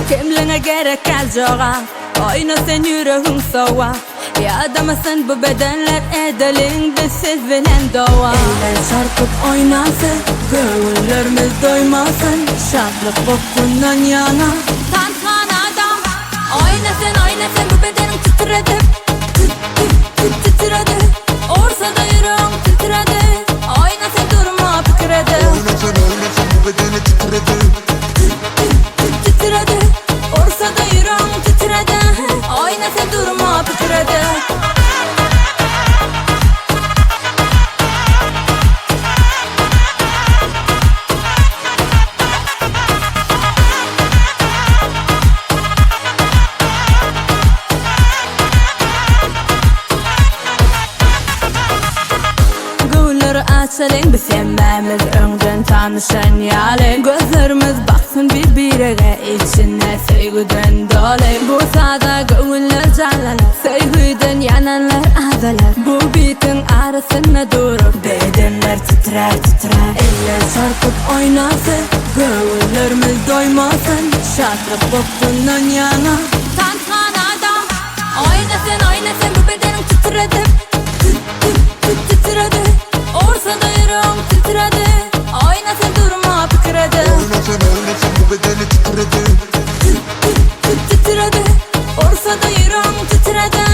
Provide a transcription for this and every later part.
Kemliňe gerek däl jogap Oýna sen ýüregiň sowap Ýadamasyn bu bedenler Edeliň biz siz bilen dowam. Eller çarpyp oýnasyn Göwünlerimiz doýmasyn Şatlyk gopgundan ýaňa. Tanthanada Oýna sen oýna sen bu bedeniň titredip Tit tit tit titredi Ursa-da ýüregiň titredi Oýna sen durma pikir edip. Oýna sen oýna sen bu bedeni titredip. Tit tit tit titredi Ursa-da ýüregiň titredi Oýna sen durma pikir edip. Göwünleri açalyň biz hemmämiz öňden tanyşan ýaly Gözlerimiz baksyn bir-birege içinde söýgüden doly Bu sada göwünler janlanar söýgüden ýananlar azalar Bu bitiň arasynda durup bedenler titrär titrär Eller çarpyp oýnasyn göwünlerimiz doýmasyn Şatlyk gopgundan ýaňa Tanthanada Oýna sen oýna sen bu bedeniň titredip Tit tit tit titredi Ursa-da ýüregiň titredi Oýna sen durma pikir edip. Oýna sen oýna sen bu bedeni titredip. Tit tit tit titredi Ursa-da ýüregiň titredi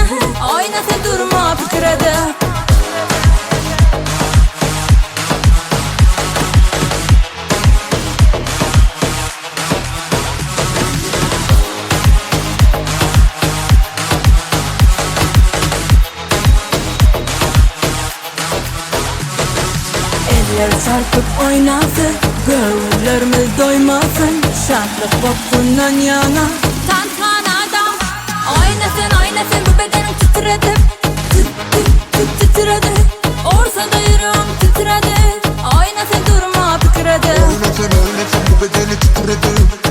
Oýna sen durma pikir edip. Eller çarpyp oýnasyn, göwünlerimiz doýmasyn, Şatlyk gopgundan ýaňa. Tanthanada Oýna sen, oýna sen bu bedeniň titredip, Tit, tit, tit titredi, Ursa-da ýüregiň titredi, Oýna sen durma pikir edip. Oýna sen, oýna sen bu bedeni titredip.